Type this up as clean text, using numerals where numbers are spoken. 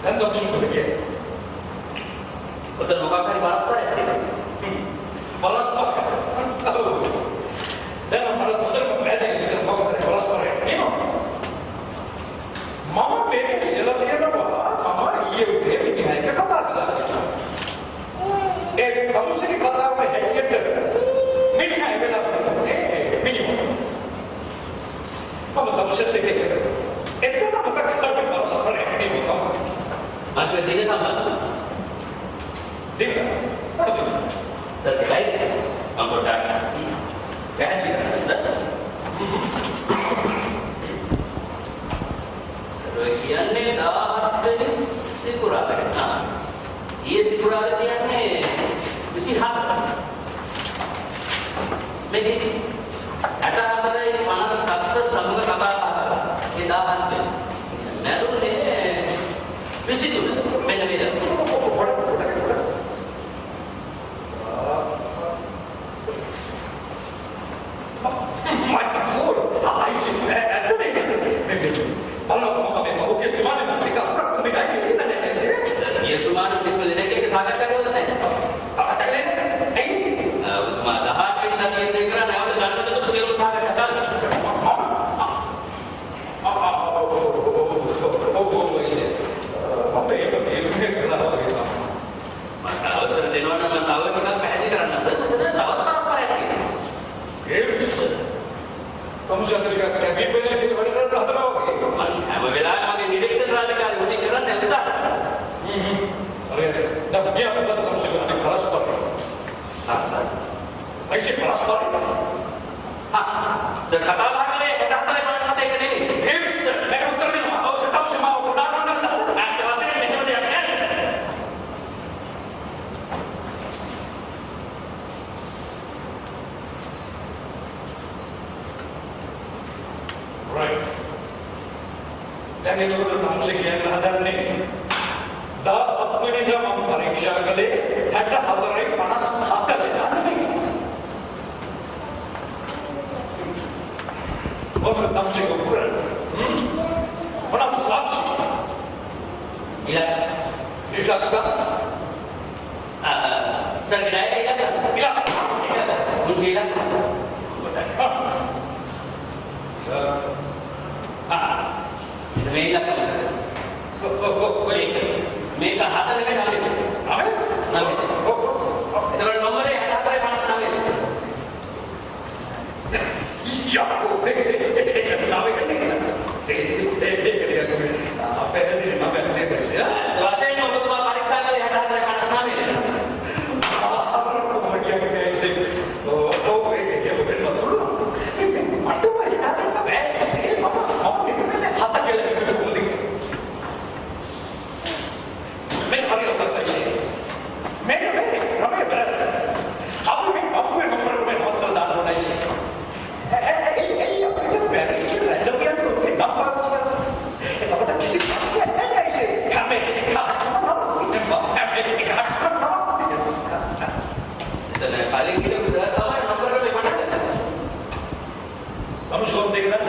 දැන් තමුසේ මොකද කියන්නේ? ඔතන මොකක් හරි පරස්පරයක් තියෙනවා. පරස්පරයක්. දැන් මට හොඳටම පැහැදිලි මෙතන මොකක් හරි පරස්පරයක් තියෙනවා. මම මේක ලියලා තියෙනවා. මම ඊයේ උදේ මිනිහා එක්ක කතා කළා. ඒ තමුසේගේ කතාව හැටියට මිනිහා ඒ වෙලාවට මිනිහා මම තමුසෙත් එක්ක එතන මොකක් හරි පරස්පරයක් තියෙනවා. මම කිව්වේ දින සම්බන්ධව. දින මොනවද? සර් ඩයරි මම පොඩ්ඩක් පැහැදිලි කරන්න සර්. ඔය කියන්නේ 17 වෙනි සිකුරාදා. ආ. ඊයේ සිකුරාදා කියන්නේ 27. මේ 64 57 සමග කතා කරා. ඒ 17 වෙනි. මැරුණේ 23. මෙන්න මේ දා. පොඩ පොඩ පොඩ. My God! අයිසි ඇත්ත මේ මේ බලන්න මම මේ පහුගිය සුමානේ මම ටිකක් අකුරක් මේ ඩයරි ලියලා නැහැ ඇයිසේ. ගිය සුමානේ කිසිම දෙනෙක් එක්ක සාකච්ඡා කරලා නැහැ. සාකච්ඡා කළේ ඇයි? ඔබතුමා 18 වෙනිදා තීරණය කරා නැවත ගන්නකොට සියලුම සාකච්ඡා කළා. ඔව් ඔව් ඉන්නේ. මම ඒක තීරණය කළා වගේ තමයි. මට අවසර දෙනවා නම් මම තව ටිකක් පැහැදිලි කරන්න. මෙතන තවත් පරම්පරයක් තියෙනවා. ඒ තමුසේ අතරික කැබී බෙල්ල කියලා වැඩ කරන්න හදනවා වගේ. මම හැම වෙලාවෙම මගේ නිරීක්ෂණ රාජකාරි උදේ කරන්නේ උත්සාහ කරනවා. හරියට. දැන් මෙයා මොකද තමුසේ කරන්නේ පරස්පරය. අයිසේ පරස්පරය. හා සර් කතා බහ කළේ 64 57 එක නෙවෙයි. ඒ මට උත්තර දෙනවා. ඔව් තමුසේ මාව ගොඩාක් කරන්න හදනවා. ඇත්ත වශයෙන්ම මෙහෙම දෙයක් නෑ. Right. දැන් ඒගොල්ලෝ තමුසේ කියන්න හදන්නේ 17 වෙනිදා මම පරීක්ෂා කළේ 64 57 වෙනා නෙමෙයි. කොහොමද තමුසේ කරන්නේ? මොනවාද සාක්ෂි? ඉලක්ක. ඉලක්ක. සර් ඩයරි ඉලක්ක. ඉලක්ක. මුන් ඉලක්ක. ආ මේ ඉලක්ක සර්. ඔව් ඔව් ඔව් මේක හත නෙමෙයි නවය. නවය? නවය. ඔව් ඔව්. එතකොට නම්බරේ 64 59. යකෝ මේක නවය නේ. ඒක ටිකක් අපේ හැදිරි මම නේද කියලා. වශයෙන්ම ඔබතුමා පරීක්ෂා කළේ 64 59 නේ. අහවර කොහොම කියන්නේ ඇයිසේ? ඔව් ඔව් ඒක කියන්න වෙන්න පුළුවන්. මට උඹ හිතාගන්න බෑ ඇයිසේ මම මම මෙන්න හත කියලා කිව්වේ කොහොමද? මේක හරියට ඔක්කොම මේක මේ ක්‍රමය වැරද්ද. අපි මේ බම්බුවේ නම්බර මේ නවත්තලා දාන්න ඕනයි ඇයිසේ. ඇයි ඇයි අපිට බැරි කියලා රැඳ කියන්නේ ඔතේ නම් පාවිච්චි කරලා. එතකොට කිසි ප්‍රශ්නයක් නැහැ ඇයිසේ. හැම එකක්ම නරක හැම එකක්ම නරක. එතන කලින් කියපු සර් තමයි නම්බර එක පටන් ගත්තේ. තමුසේ කොහොමද ඒක දන්නේ?